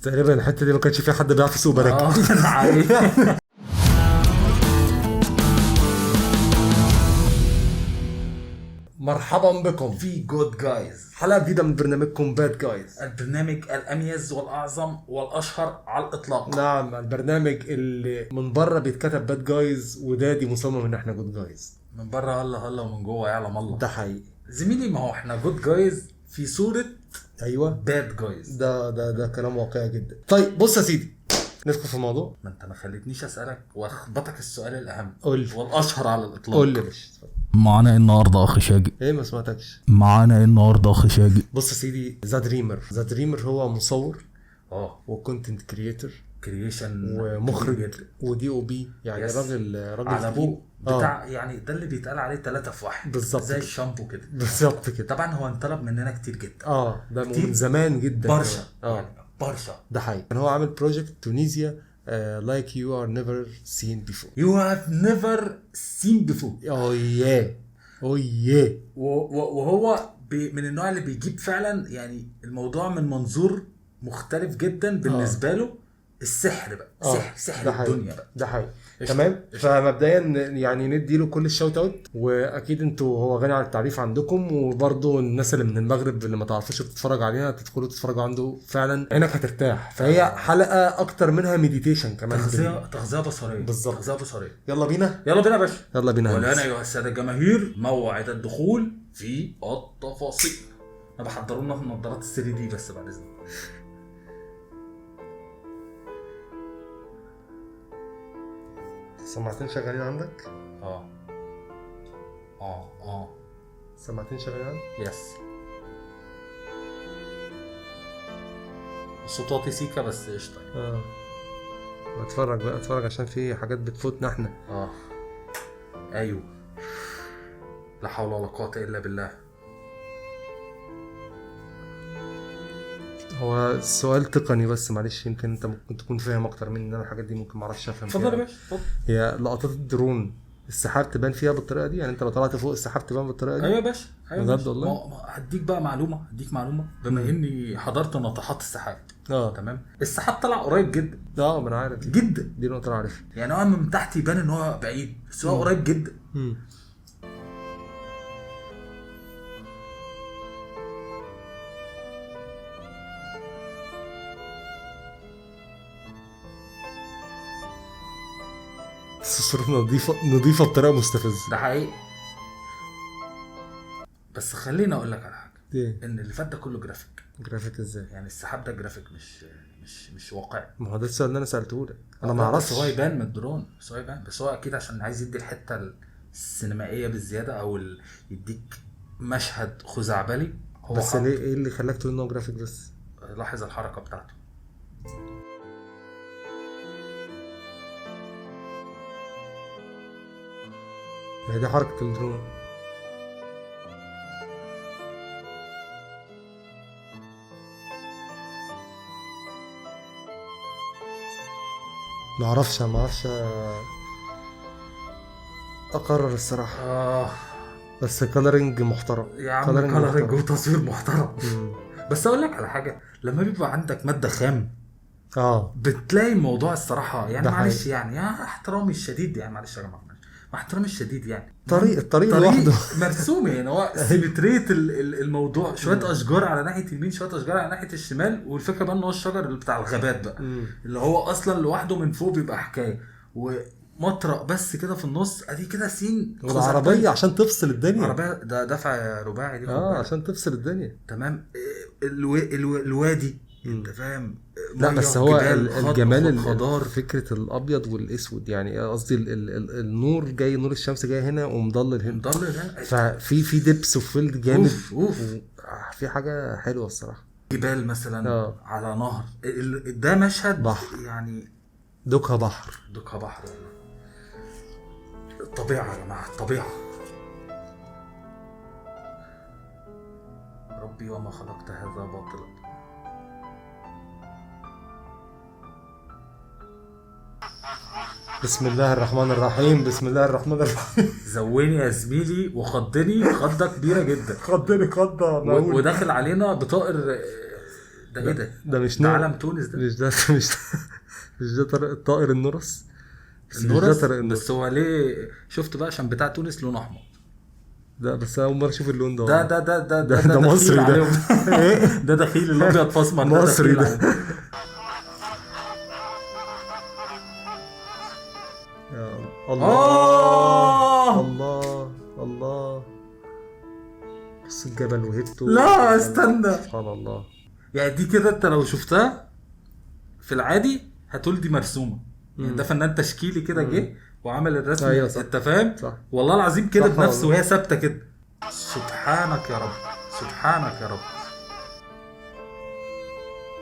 تقريبا الحتة دي ما كانش فيها حد بيعرف يسوق براكب. اه. مرحبا بكم في Good Guys، حلقة جديدة من برنامجكم Bad Guys، البرنامج الاميز والاعظم والاشهر على الاطلاق. نعم، البرنامج اللي من بره بيتكتب bad guys ودادي مصمم ان احنا good guys. من بره هلا هلا ومن جوه يعلم الله. ده حقيقي زميلي، ما هو احنا good guys في صوره. ايوه، bad guys. ده كلام واقعي جدا. طيب بص يا سيدي، ندخل في الموضوع. ما انت ما خليتنيش اسالك واخبطك السؤال الاهم قول. والاشهر على الاطلاق. قول لي يا باشا. معانا ايه النهارده اخ شاجي؟ ايه، ما سمعتكش. معانا ايه النهارده اخ شاجي؟ بص يا سيدي، The Dreamer. The Dreamer هو مصور و content creator creation ومخرج و DOP، يعني Yes. راجل على تقيل. ابوه بتاع، يعني ده اللي بيتقال عليه 3 في 1. بالظبط زي كده. الشامبو كده. بالظبط كده. طبعا هو انطلب مننا كتير جدا. ده كتير. من زمان جدا. برشا. اه. يعني برشا. ده حقيقي، كان هو عامل project Tunisia like you are never seen before. You have never seen before. oh yeah، oh yeah. وهو من النوع اللي بيجيب فعلا يعني الموضوع من منظور مختلف جدا بالنسبة له. السحر بقى، سحر سحر ده حقيقي. الدنيا بقى. ده حقيقي. قشطة. تمام. قشطة. فمبدئيا يعني ندي له كل ال shout out، واكيد انتوا هو غني عن التعريف عندكم، وبرضه الناس اللي من المغرب اللي ما تعرفوش تتفرج علينا تدخلوا تتفرجوا عنده، فعلا عينك هترتاح. فهي حلقة اكتر منها meditation كمان. تغذية بصريه. بالظبط. تغذية بصريه. يلا بينا. يلا بينا يا باشا. يلا بينا. والان هندسة. ايها السادة الجماهير، موعد الدخول في التفاصيل. انا بحضر لنا نظارات ال 3D بس بعد اذنك. السماعتين شغالين عندك؟ اه اه اه. السماعتين شغالين عندك؟ yes. الصوت واطي سيكا بس قشطه. اتفرج بقى، اتفرج عشان في حاجات بتفوتنا احنا. ايوه. لا حول ولا قوة الا بالله. هو سؤال تقني بس معلش، يمكن انت ممكن تكون فاهم اكتر مني، ان انا الحاجات دي ممكن ما اعرفش افهم اتفضل يا فيها. باشا، اتفضل. هي لقطات الدرون السحاب تبان فيها بالطريقة دي؟ يعني انت لو طلعت فوق السحاب تبان بالطريقة دي؟ ايوه يا باشا، ايوه يا بجد باشا. والله؟ هديك بقى معلومة، هديك معلومة بما اني حضرت ناطحات السحاب. تمام. السحاب طلع قريب جدا. ما انا عارف جدا. دي نقطة انا عارفها. يعني هو من تحت يبان ان هو بعيد، بس هو قريب جدا. الصورة نظيفة نظيفة بطريقة مستفزة. ده حقيقي. بس خليني اقول لك على حاجة، ايه؟ ان اللي فات ده كله جرافيك. جرافيك ازاي؟ يعني السحاب ده جرافيك، مش واقعي. ما هو ده السؤال اللي انا سالته لك، انا ما بس اعرفش. هو يبان من الدرون، بس هو يبان، بس هو اكيد عشان عايز يدي الحتة السينمائية بالزيادة، او يديك مشهد خزعبلي. هو بس حط. ليه، ايه اللي خلاك تقول ان هو جرافيك بس؟ لاحظ الحركة بتاعته. ما هي دي حركة الدرون. ما اعرفش اقرر الصراحة. بس coloring محترم. يا عم، coloring coloring محترم. وتصوير محترم. بس اقول لك على حاجة، لما بيبقى عندك مادة خام بتلاقي الموضوع الصراحة يعني ده معلش حقيقي. يعني يا احترامي الشديد، يعني معلش يا جماعة، معلش. مع احترامي الشديد يعني الطريق طريق لوحده مرسوم، يعني هو symmetry الموضوع، شوية اشجار على ناحية اليمين، شوية اشجار على ناحية الشمال، والفكرة بقى ان هو الشجر اللي بتاع الغابات بقى، اللي هو اصلا لوحده من فوق بيبقى حكاية، ومطرق بس كده في النص، ادي كده scene والعربية عشان تفصل الدنيا. العربية ده دفع رباعي دي، خد بالك. عشان تفصل الدنيا. تمام. الوادي، انت فاهم؟ لا مية، بس هو جبال، الجمال خضار. فكرة الابيض والاسود، يعني قصدي النور جاي، نور الشمس جاي هنا ومضلل هنا. مضلل هنا. ففي depth of field جامد. أوف، أوف. في حاجة حلوة الصراحة. جبال مثلا على نهر، ده مشهد بحر. يعني دوكها بحر. دوكها بحر والله. الطبيعة يا جماعة، الطبيعة. ربي وما خلقت هذا باطلا. بسم الله الرحمن الرحيم، بسم الله الرحمن الرحيم. زوني يا زميلي وخضني خضه كبيرة جدا. خضني خضه مهولة. وداخل علينا بطائر ده ايه ده؟ ده مش ده علم تونس ده؟ مش ده، مش ده طائر النورس. النورس بس هو ليه شفت بقى؟ عشان بتاع تونس لونه احمر ده، بس اول مرة اشوف اللون ده. ده ده ده ده ده, ده مصري ده. ده دخيل الابيض فاسمر، ده مصري ده. يا الله الله الله، بص الجبل وهبته. لا استنى، سبحان الله. يعني دي كده انت لو شفتها في العادي هتقول دي مرسومه، يعني ده فنان تشكيلي كده جه وعمل الرسم. أيوة انت فاهم؟ والله العظيم كده بنفسه وهي ثابتة كده. سبحانك يا رب، سبحانك يا رب،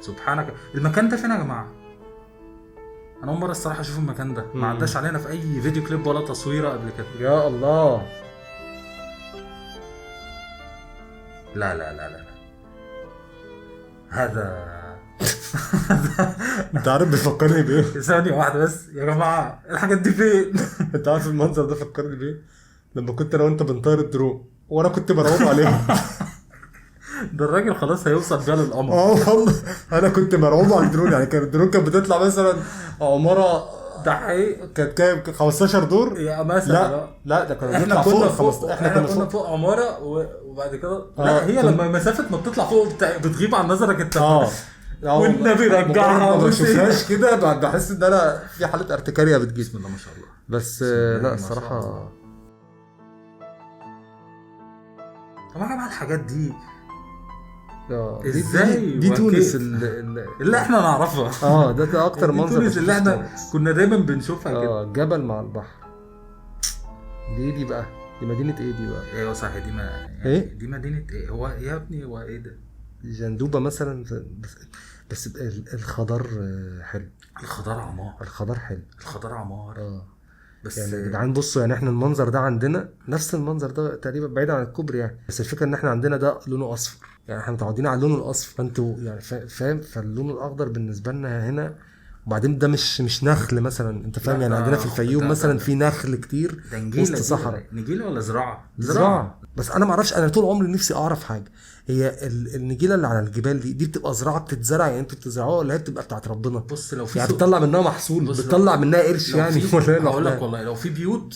سبحانك. المكان ده فين يا جماعة؟ انا اول مرة الصراحة اشوف المكان ده، ما عداش علينا في اي فيديو كليب ولا تصويره قبل كده. يا الله. لا لا لا لا، هذا انت عارف بيفكرني بايه؟ ثانية واحدة بس يا جماعة، الحاجات دي فين؟ انت عارف المنظر ده فكرني بايه؟ لما كنت انا وانت بنطير الدرون وانا كنت مرعوب عليهم. ده الراجل خلاص هيوصل بيها للقمر. والله انا كنت مرعوب على الدرون. يعني كان الدرون كانت بتطلع مثلا عمارة، ده حقيقي كانت كام، 15 دور يا مثلا. لا ده كنا بنطلع فوق، احنا كنا فوق عمارة وبعد كده لا هي لما مسافة ما بتطلع فوق بتغيب عن نظرك انت. والنبي رجعها، ما بشوفهاش كده، بحس ان انا في حاله ارتكاريه بتجيب. بسم الله ما شاء الله. بس لا الصراحة طبعا بقى الحاجات دي ازاي دي تونس اللي احنا نعرفها. ده اكتر منظر تونس اللي احنا كنا دايما بنشوفها كده. جبل مع البحر. دي بقى دي مدينة ايه دي بقى؟ ايوه صح، دي ما يعني إيه؟ دي مدينة ايه هو يا ابني؟ هو ايه ده؟ جندوبه مثلا. بس الخضار حلو، الخضار عمار، الخضار حلو، الخضار عمار. بس يعني يا جدعان بصوا، يعني احنا المنظر ده عندنا نفس المنظر ده تقريبا بعيد عن الكوبري يعني، بس الفكرة ان احنا عندنا ده لونه اصفر، يعني احنا متعودين على اللون الاصفر، فانتوا يعني فاهم، فاللون الاخضر بالنسبة لنا هنا. وبعدين ده مش نخل مثلا، انت فاهم يعني عندنا في الفيوم مثلا في نخل كتير وسط صحراء. نجيله ولا زراعة؟ زراعة. بس انا ما اعرفش، انا طول عمري نفسي اعرف حاجة، هي النجيله اللي على الجبال دي بتبقى زراعة بتتزرع يعني، انتوا بتزرعوها ولا هي بتبقى بتاعت ربنا؟ بص لو في يعني بتطلع منها محصول، بتطلع منها قرش يعني. ولا اقول لك والله لو في بيوت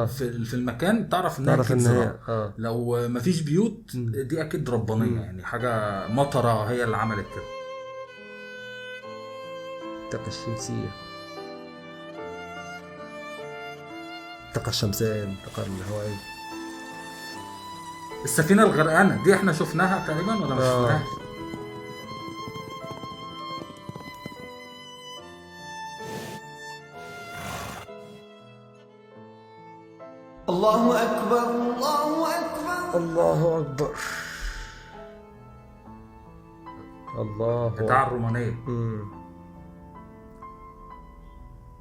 في المكان تعرف انها اكيد زراعة. لو ما فيش بيوت دي اكيد ربانية، يعني حاجة مطره هي اللي عملت كده. الطاقة الشمسية، الطاقة الشمسية، الطاقة الهوائية. السفينة الغرقانة دي احنا شفناها تقريبا ولا ما شفناهاش؟ الله أكبر، الله أكبر، الله أكبر، الله بتاع الرومانية.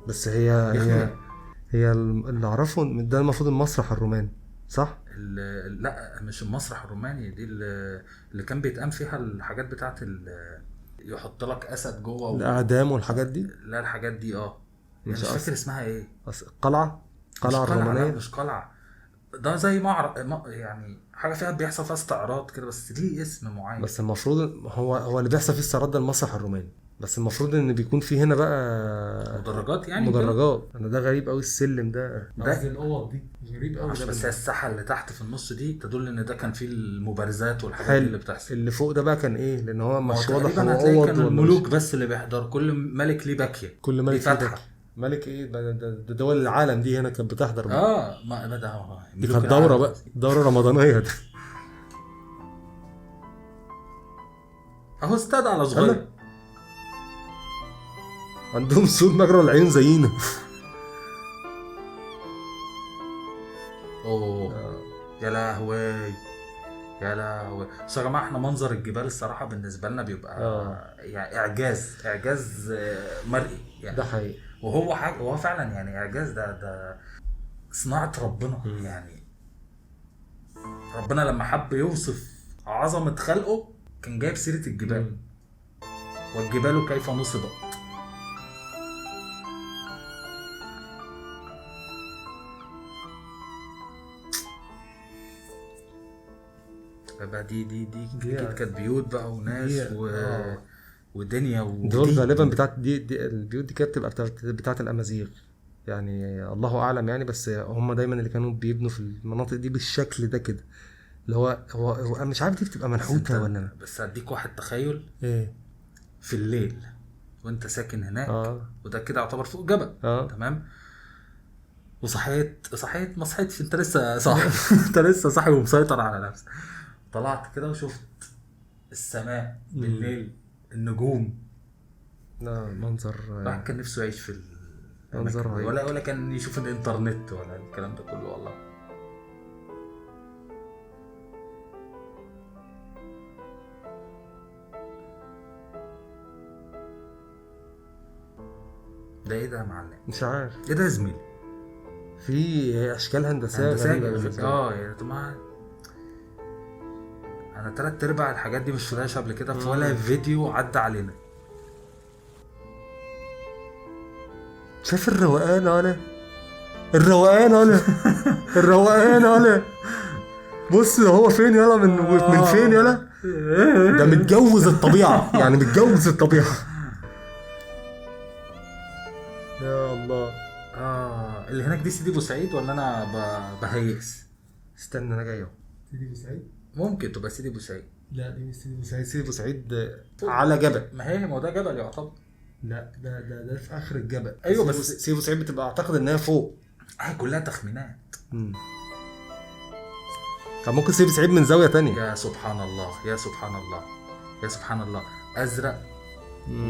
بس هي هي اللي اعرفه ده المفروض المسرح الروماني، صح؟ لا مش المسرح الروماني، دي اللي كان بيتقام فيها الحاجات بتاعه يحط لك اسد جوه الاعدام والحاجات دي. لا الحاجات دي مش فاكر اسمها ايه. قلعه الرومانية. مش قلعه، ده زي معرض يعني، حاجة فيها بيحصل فيها استعراض كده، بس ليه اسم معين. بس المفروض هو اللي بيحصل فيه استعراض ده المسرح الروماني، بس المفروض ان بيكون في هنا بقى مدرجات، يعني مدرجات. انا ده غريب قوي السلم ده الاوض دي غريب قوي. بس الساحة اللي تحت في النص دي تدل ان ده كان فيه المبارزات والحاجات دي اللي بتحصل. اللي فوق ده بقى كان ايه؟ لان هو مش واضح، هو اوض كان الملوك بس اللي بيحضر، كل ملك ليه باكية، كل ملك ليه ملك ايه ده دول العالم دي هنا كانت بتحضر بقى. ما ده دي كانت دوره بقى، دوره رمضانيه دي. اهو استاد على صغير، عندهم سود مجرى العين زينا. اوه يا لهوي يا لهوي. بس يا جماعة احنا منظر الجبال الصراحة بالنسبة لنا بيبقى يعني اعجاز مرئي يعني. ده حقيقي، وهو حاجة، وهو فعلا يعني اعجاز. ده صناعة ربنا. يعني ربنا لما حب يوصف عظمه خلقه كان جايب سيره الجبال. والجبال كيف نصبت. بقى دي دي دي اكيد كانت بيوت بقى وناس ودنيا دول غالبا بتاعت دي البيوت دي كانت بتبقى بتاعت الامازيغ يعني، الله اعلم يعني، بس هم دايما اللي كانوا بيبنوا في المناطق دي بالشكل ده كده، اللي هو انا مش عارف دي بتبقى منحوته ولا لا. بس هديك واحد تخيل ايه في الليل وانت ساكن هناك وده كده يعتبر فوق جبل تمام، وصحيت ما صحيتش، انت لسه صاحي انت لسه صاحي ومسيطر على نفسك، طلعت كده وشفت السماء بالليل النجوم، لا منظر الواحد كان نفسه يعيش في منظر ولا كان يشوف الانترنت ولا الكلام ده كله والله. ده ايه ده يا معلم؟ مش عارف ايه ده يا زميلي، في اشكال هندسية غريبة يعني طبعا انا 3/4 الحاجات دي مش شفتهاش قبل كده في ولا فيديو عدى علينا. شايف الروقان ولا الروقان ولا الروقان ولا بص هو فين يلا من فين يلا ده متجوز الطبيعة يعني، متجوز الطبيعة. يا الله. اللي هناك دي سيدي بوسعيد ولا انا بهيس؟ استنى انا جاي اهو. سيدي بوسعيد ممكن تبقى سيدي بوسعيد. لا دي مش سيدي بوسعيد، سيدي بوسعيد على جبل. ما هي ما هو ده جبل يعتبر. لا ده ده ده في اخر الجبل. ايوه بس سيدي بوسعيد بتبقى اعتقد انها فوق. كلها تخمينات. طب ممكن سيدي بوسعيد من زاوية تانية. يا سبحان الله يا سبحان الله يا سبحان الله. ازرق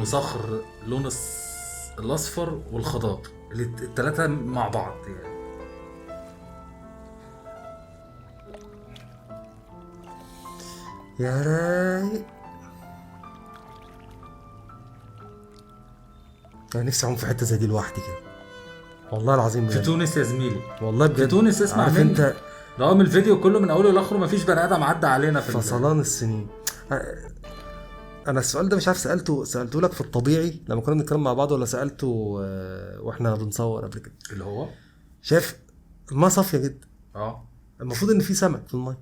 وصخر لون الاصفر والخضار الثلاثة مع بعض يعني. يا رايق، انا نفسي اعوم في حتة زي دي لوحدي كده والله العظيم. في تونس يا زميلي والله بجد في تونس. اسمع مني انت، رغم الفيديو كله من اوله لاخره مفيش بني ادم عدى علينا في فصلان السنين. انا السؤال ده مش عارف سالته لك في الطبيعي لما كنا بنتكلم مع بعض، ولا سالته واحنا بنصور قبل كده، اللي هو شايف الماء صافية جدا. المفروض ان في سمك في الماء،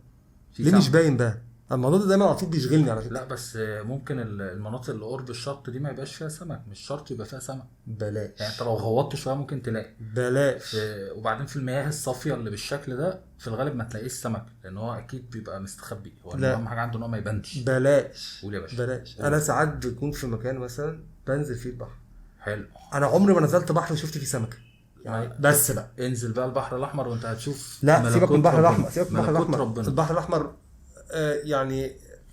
ليه مش باين بقى؟ الموضوع ده دايما على طول بيشغلني على فكرة. لا بس ممكن المناطق اللي قرب الشط دي ما يبقاش فيها سمك، مش شرط يبقى فيها سمك. بلاش يعني انت لو غوطت شوية ممكن تلاقي. بلاش. وبعدين في المياه الصافية اللي بالشكل ده في الغالب ما تلاقيش سمك، لان هو اكيد بيبقى مستخبي. هو اهم حاجة عنده ان هو ما يبانش. بلاش. قول يا باشا. بلاش. انا ساعات بيكون في مكان مثلا بنزل فيه البحر. حلو. انا عمري ما نزلت بحر وشفت فيه سمكة يعني. بس بقى انزل بقى البحر الاحمر وانت هتشوف. لا سيبك من البحر الاحمر، سيبك من البحر الاحمر. البحر الاحمر يعني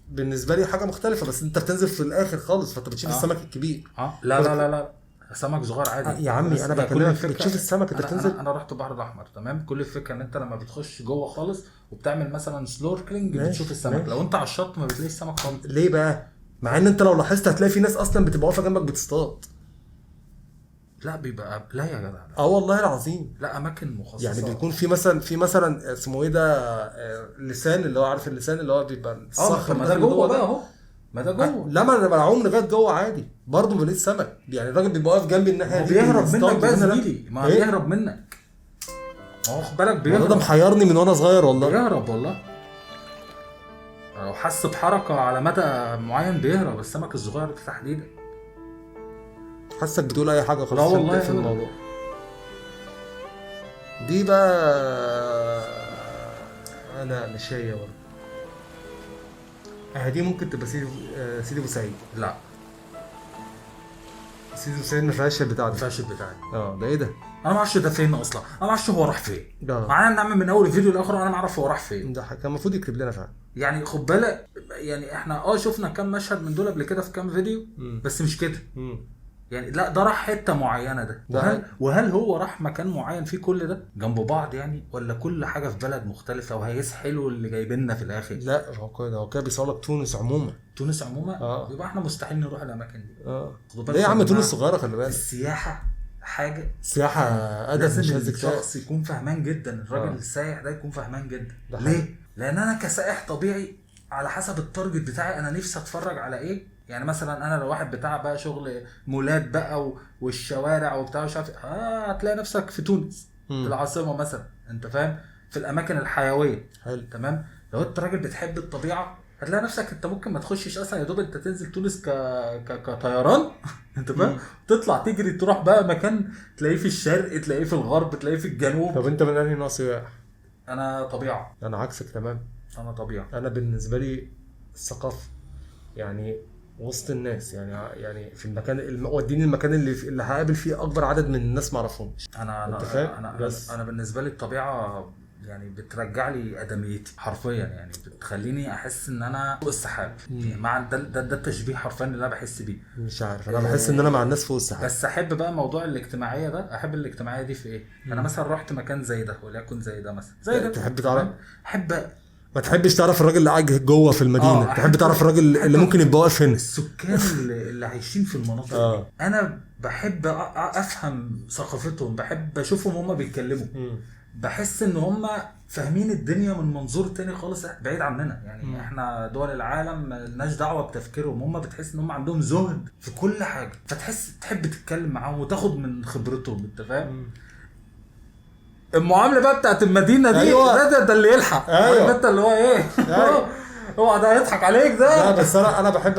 بالنسبة لي حاجة مختلفة، بس انت بتنزل في الاخر خالص فانت بتشوف السمك الكبير. لا لا لا لا سمك صغير عادي يا عمي. انا بكلمك بتشوف السمك انت بتنزل. انا رحت البحر الاحمر تمام. كل الفكرة ان انت لما بتخش جوه خالص وبتعمل مثلا snorkeling بتشوف السمك. ماشي. لو انت على الشط ما بتلاقيش سمك خالص. ليه بقى؟ مع ان انت لو لاحظت هتلاقي في ناس اصلا بتبقى واقفة جنبك بتصطاد. لا بيبقى لا يا جدع. والله العظيم. لا اماكن مخصصة يعني بيكون في مثلا اسمه ايه ده، اللسان اللي هو عارف اللسان اللي هو بيبقى الصخر. ما ده جوه بقى اهو، ما ده جوه. لا ما انا بعوم لغاية جوه عادي برضه ما بلاقيش سمك يعني. الراجل بيبقى واقف جنبي الناحية دي بيهرب منك بقى زميلي. ما بيهرب منك، ما هو خد بالك بيهرب. ده محيرني من وانا صغير والله. بيهرب والله. لو حس بحركة على مدى معين بيهرب السمك الصغير تحديدا. حاسك بتقول اي حاجة خلاص والله في الموضوع دي بقى. انا مش هي برضه. دي ممكن تبقى سيدي بوسعيد. لا سيدي بوسعيد ما فيهاش البتاع ده. ما فيهاش البتاع ده. ده ايه ده؟ انا ما اعرفش ده فين اصلا. انا ما اعرفش هو راح فين. معانا نعمل من اول فيديو لاخره انا ما اعرف هو راح فين. ده كان المفروض يكتب لنا فعلا يعني. خد بالك يعني احنا شفنا كام مشهد من دول قبل كده في كام فيديو. بس مش كده. يعني لا ده راح حتة معينة ده. وهل هو راح مكان معين فيه كل ده جنب بعض يعني، ولا كل حاجة في بلد مختلفة وهيسحلوا اللي جايبيننا في الاخر؟ لا هو كده بيصور لك تونس عموما. تونس عموما يبقى احنا مستحيل نروح الاماكن دي. ليه يا عم؟ تونس صغيرة خلي بالك. السياحة حاجة، سياحة ادب، مش عايز الشخص يكون فهمان جدا. الراجل السايح ده يكون فهمان جدا. ليه؟ لان انا كسائح طبيعي على حسب ال target بتاعي انا نفسي اتفرج على ايه. يعني مثلا انا لو واحد بتاع بقى شغل مولات بقى والشوارع وبتاع مش عارف، هتلاقي نفسك في تونس في العاصمة مثلا، انت فاهم، في الاماكن الحيوية. حلو تمام. لو انت راجل بتحب الطبيعة هتلاقي نفسك انت ممكن ما تخشش اصلا، يا دوب انت تنزل تونس كطيران انت فاهم، تطلع تجري تروح بقى مكان تلاقيه في الشرق، تلاقيه في الغرب، تلاقيه في الجنوب. طب انت من انهي نوع سياح؟ انا طبيعة. انا عكسك تمام. انا طبيعة. انا بالنسبة لي الثقافة، يعني وسط الناس، يعني في المكان، وديني المكان اللي هقابل فيه اكبر عدد من الناس ما اعرفهمش. انا بالنسبة لي الطبيعة يعني بترجع لي ادميتي حرفيا، يعني بتخليني احس ان انا فوق السحاب. يعني مع ده التشبيه حرفيا اللي انا بحس بيه. مش عارف، انا بحس ان انا مع الناس فوق السحاب. بس احب بقى موضوع الاجتماعية ده، احب الاجتماعية دي في ايه؟ انا مثلا رحت مكان زي ده، وليكن زي ده مثلا، زي ده تحب تعرف، احب ما تحبش تعرف الراجل اللي قاعد جوه في المدينة، تحب تعرف الراجل اللي ممكن يبقى واقف هنا، السكان اللي عايشين في المناطق دي. انا بحب افهم ثقافتهم، بحب اشوفهم هما بيتكلموا، بحس ان هم فاهمين الدنيا من منظور تاني خالص بعيد عننا. يعني احنا دول العالم مالناش دعوه بتفكيرهم، هم بتحس ان هم عندهم زهد في كل حاجة، فتحس تحب تتكلم معاهم وتاخد من خبرتهم، انت فاهم. المعاملة بقى بتاعت المدينة دي. أيوة. ده اللي يلحق. أيوة. انت اللي هو ايه. أيوة. هو ده هيضحك عليك ده. لا بس انا بحب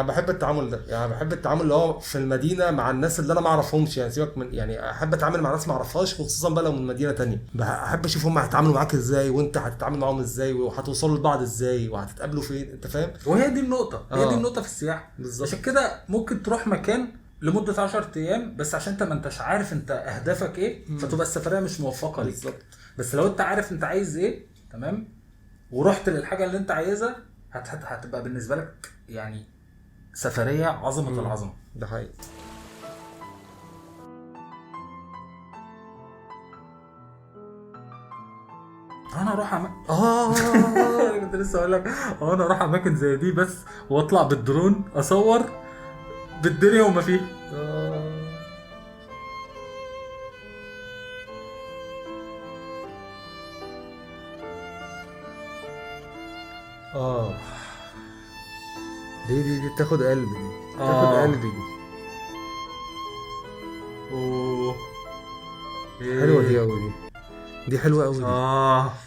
بحب التعامل ده، يعني بحب التعامل اللي هو في المدينة مع الناس اللي انا ما اعرفهمش. يعني سيبك من، يعني احب اتعامل مع ناس ما اعرفهاش، خصوصا بقى لو من مدينة تانية. احب اشوف هم هيتعاملوا معاك ازاي، وانت هتتعامل معاهم ازاي، وهتوصلوا لبعض ازاي، وهتتقابلوا فين، انت فاهم. وهي دي النقطة، هي دي النقطة في السياحة. عشان كده ممكن تروح مكان لمدة 10 ايام بس عشان انت ما انتش عارف انت اهدافك ايه، فتبقى السفرية مش موفقة ليك. بالظبط. بس لو انت عارف انت عايز ايه، تمام، ورحت للحاجة اللي انت عايزها، هتبقى بالنسبة لك يعني سفرية عظمه العظمة. ده حقيقي. انا اروح كنت لسه اقول لك انا اروح اماكن زي دي بس، واطلع بالدرون اصور بالدنيا وما فيه. دي تاخد قلبي، دي تاخد قلبي دي. اوه حلوة دي قوي، دي حلوة قوي دي.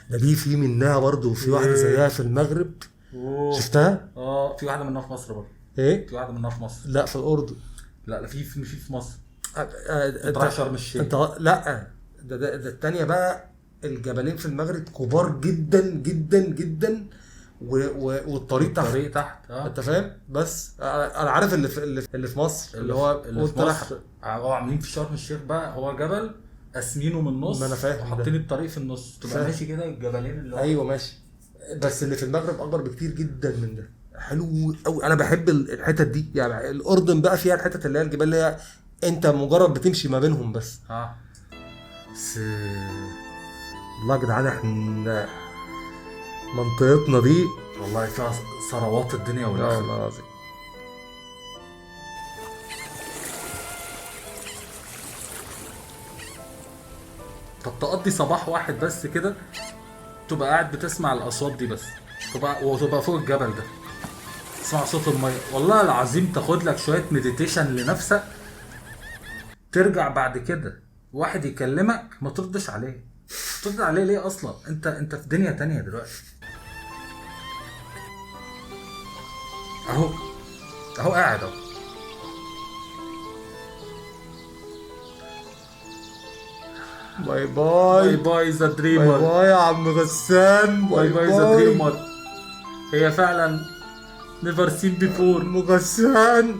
ده دي في منها برضو، في واحدة زيها في المغرب. شفتها؟ في واحدة منها في مصر برضو. ايه؟ في واحدة منها في مصر. لا في الاردن. لا في مصر. انت رايح شرم الشيخ انت؟ لا ده الثانية بقى. الجبلين في المغرب كبار جدا جدا جدا، والطريق تحت، الطريق تحت. انت فاهم. بس انا عارف اللي في مصر، اللي هو اللي في مصر هو عاملين في شرم الشيخ بقى، هو جبل قاسمينه من النص، وحاطين الطريق في النص، تبقى ماشي كده الجبلين اللي هو. ايوه ماشي. بس اللي في المغرب اكبر بكتير جدا من ده. حلو قوي، انا بحب الحتت دي. يعني الاردن بقى فيها الحتت اللي هي الجبال اللي هي انت مجرد بتمشي ما بينهم بس. بس والله يا جدعان احنا منطقتنا دي والله فيها ثروات الدنيا والاخرة. والله العظيم. طب تقضي صباح واحد بس كده، تبقى قاعد بتسمع الاصوات دي بس، وتبقى فوق الجبل ده تسمع صوت المية، والله العظيم تاخد لك شوية meditation لنفسك. ترجع بعد كده واحد يكلمك ما تردش عليه. ترد عليه ليه اصلا؟ انت في دنيا تانية دلوقتي. اهو قاعد اهو. bye bye bye bye the dreamer. bye bye يا عم غسان. bye bye the dreamer. هي فعلا never seen before. عم غسان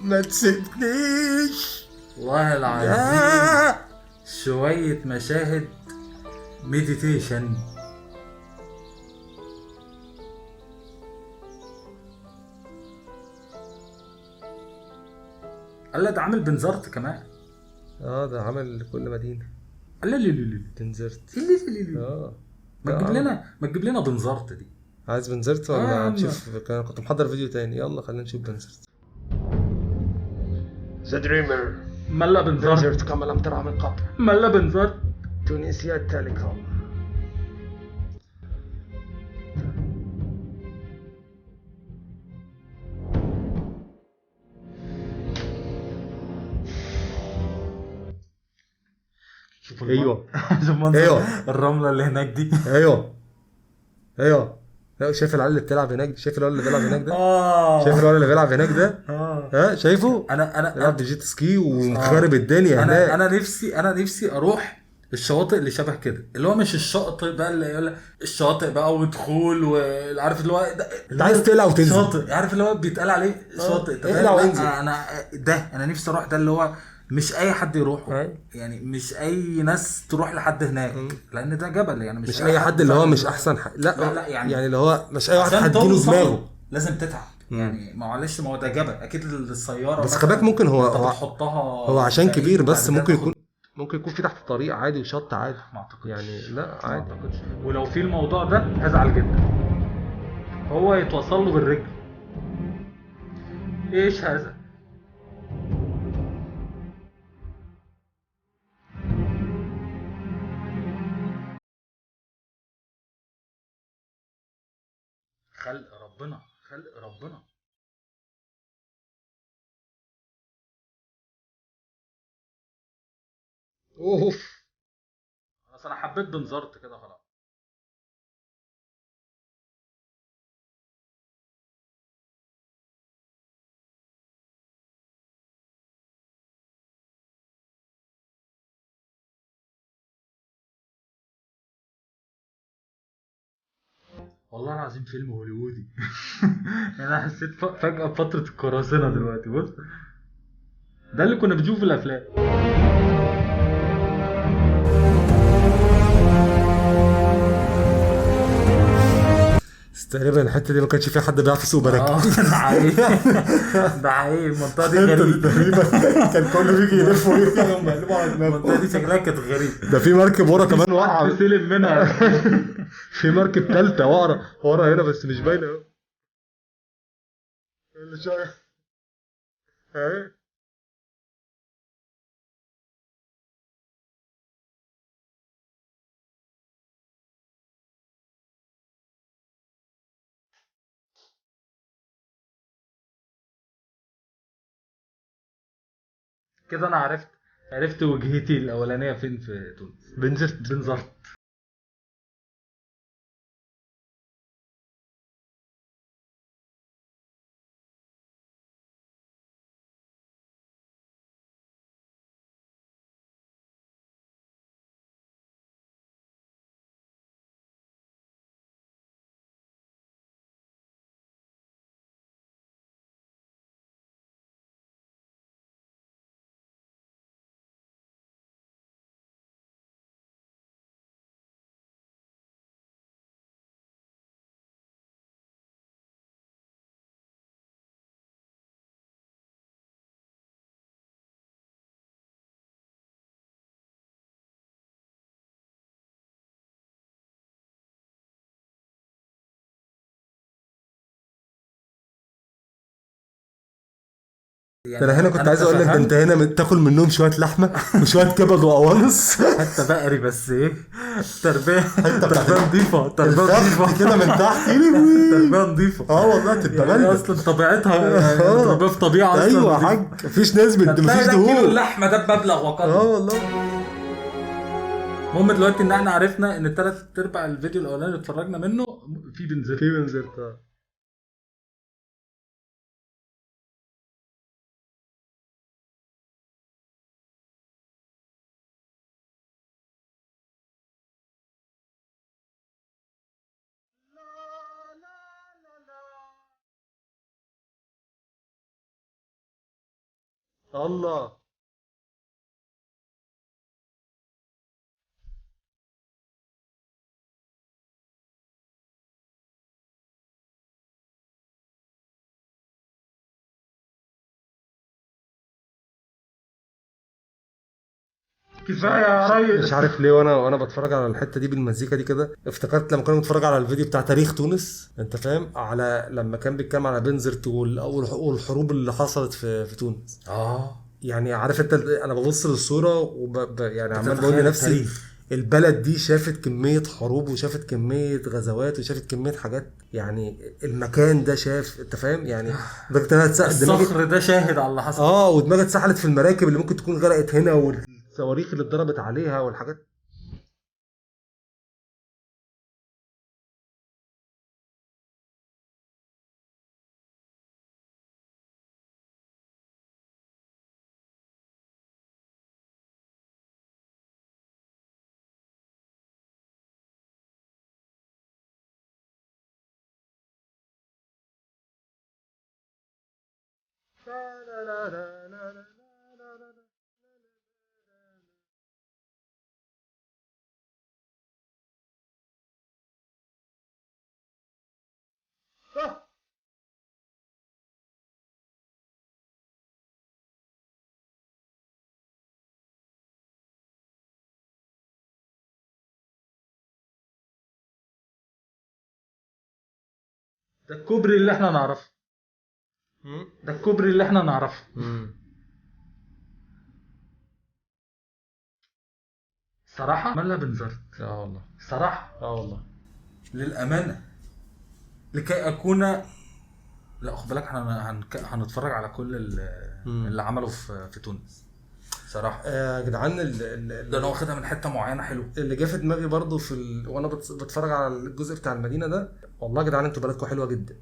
ما تسيبنيش والله العظيم. شوية مشاهد meditation. قال ده عامل بنزرت كمان. ده عامل كل مدينة. قال لي لي بنزرت. ما تجيب لنا بنزرت دي. عايز بنزرت ولا نشوف؟ كنت محضر فيديو تاني، يلا خلينا نشوف بنزرت. The Dreamer. ملا بنزرت كما لم ترى من قبل. ملا بنزرت. Tunisia Telecom. ايوه ايوه الرملة اللي هناك دي. ايوه ايوه. لا شايف العيال اللي بتلعب هناك؟ شايف الولد اللي بيلعب هناك ده؟ شايف الولد اللي بيلعب هناك ده؟ ها شايفه؟ انا بيلعب ب jet ski ومخرب الدنيا هناك. انا نفسي اروح الشواطئ اللي شبه كده، اللي هو مش الشاطئ بقى اللي يقول الشاطئ بقى ودخول وعارف اللي هو انت عايز تقلع وتنزل شاطئ، عارف اللي هو بيتقال عليه شاطئ. اقلع وانزل. انا ده انا نفسي اروح ده اللي هو مش اي حد يروحه، يعني مش اي ناس تروح لحد هناك، لان ده جبل يعني مش اي حد اللي هو مش احسن لا لا يعني اللي هو مش اي واحد هتجيله دماغه، لازم تتعب يعني. معلش ما هو ده جبل اكيد السيارة، بس خباك ممكن هو هو عشان كبير، بس ممكن يكون في تحت الطريق عادي وشط عادي. ما اعتقدش يعني، لا عادي ما اعتقدش. ولو في الموضوع ده هزعل جدا. هو يتوصل له بالرجل. ايش هذا؟ خلق ربنا، خلق ربنا. اوف خلاص انا حبيت بنزرت كده خلاص. والله العظيم فيلم هوليوودي. انا حسيت فجأة بفترة القراصنة دلوقتي. بص ده اللي كنا بنشوفه في الافلام. تقريبا الحتة دي ما كانش فيها حد بيعرف يسوق براكب. ده حقيقي، ده حقيقي. المنطقة دي غريبة تقريبا، كان كله بيجي يلف ويرجع ومقلوب على دماغه. المنطقة دي شكلها كانت غريبة. ده في مركب ورا كمان واقعه، سلم منها. في مركب ثالثة ورا هنا بس مش باينة اهو. اللي شايف اهي. كده انا عرفت وجهتي الاولانية فين في تونس. بنزرت. يعني انا هنا كنت عايز اقول لك ده انت هنا تاكل منهم شوية لحمه وشوية كبد وقوانص. حتى بقري بس ايه تربيه، تربيه نظيفة، تربيه نظيفة كده من تحت، تربيه نظيفة. والله تبقى يعني اصلا طبيعتها يعني تربيه في طبيعة اصلا. ايوه يا حاج، مفيش نسبه، مفيش دهون. كيلو اللحمة ده بمبلغ وقدره. والله. المهم دلوقتي ان احنا عرفنا ان 3/4 الفيديو الاولاني اللي اتفرجنا منه في بنزرت، في بنزرت. الله كفاية يا ريس. مش عارف ليه وانا بتفرج على الحتة دي بالمزيكا دي كده افتكرت لما كنا بنتفرج على الفيديو بتاع تاريخ تونس، انت فاهم، على لما كان بيتكلم على بنزرت والحروب اللي حصلت في تونس. يعني عارف انت، انا ببص للصورة يعني عمال بقول لنفسي البلد دي شافت كمية حروب وشافت كمية غزوات وشافت كمية حاجات، يعني المكان ده شاف، انت فاهم يعني. الصخر ده شاهد على اللي حصل. ودماغي اتسحلت في المراكب اللي ممكن تكون غرقت هنا والصواريخ اللي اتضربت عليها والحاجات. ده الكوبري اللي احنا نعرفه. ده الكوبري اللي احنا نعرفه. صراحة مالها بنزرت. والله صراحة والله للأمانة لكي أكون، لا خد بالك احنا هنتفرج على كل اللي عمله في تونس صراحة. يا جدعان ده انا واخدها من حتة معينة حلوة اللي جه في دماغي برضو في وانا بتفرج على الجزء بتاع المدينة ده. والله يا جدعان انتوا بلدكم حلوة جدا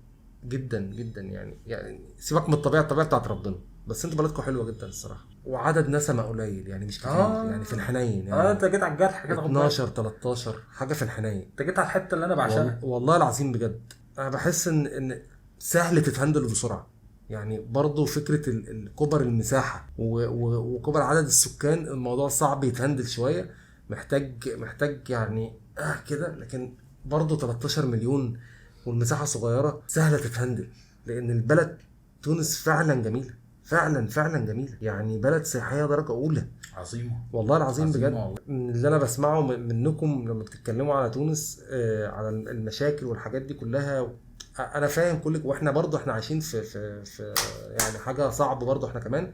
جدا جدا، يعني سيبك من الطبيعة بتاعت ربنا، بس انتوا بلدكم حلوة جدا الصراحة. وعدد نسمه قليل يعني مش كتير يعني في الحنين يعني. انت جيت على الجرح كده، 12 13 حاجة في الحنين. انت جيت على الحتة اللي انا بعشقها والله العظيم بجد. انا بحس ان سهل تتهندل بسرعة يعني. برضو فكرة الكبر المساحة وكبر عدد السكان، الموضوع صعب يتهندل شوية، محتاج يعني كده. لكن برضو 13 مليون والمساحة صغيرة، سهلة تتهندل، لأن البلد تونس فعلا جميلة، فعلا فعلا جميلة يعني، بلد سياحية درجة أولى، عظيمة والله العظيم بجد. من اللي أنا بسمعه منكم لما بتتكلموا على تونس، على المشاكل والحاجات دي كلها، انا فاهم كل، واحنا برضو احنا عايشين في في في يعني حاجة صعبة برضو احنا كمان،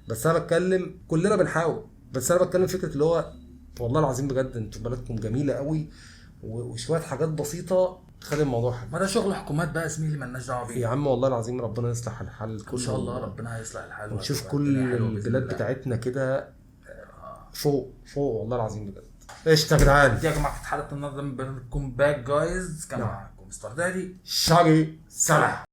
بس انا بتكلم كلنا بنحاول، بس انا بتكلم فكرة اللي هو والله العظيم بجد انتوا بلدكم جميلة قوي، وشوية حاجات بسيطة تخلي الموضوع حلو. ما ده شغل حكومات بقى زميلي، مالناش دعوه بيه يا عم. والله العظيم ربنا يصلح الحال كله ان شاء الله، ربنا هيصلح الحال ونشوف كل البلاد بتاعتنا كده فوق فوق والله العظيم بجد. ايش يا جدعان، دي يا جماعة كانت حلقة النهارده من برنامجكم Bad Guys. كان معاكم مستر دادي شاقي. سلام.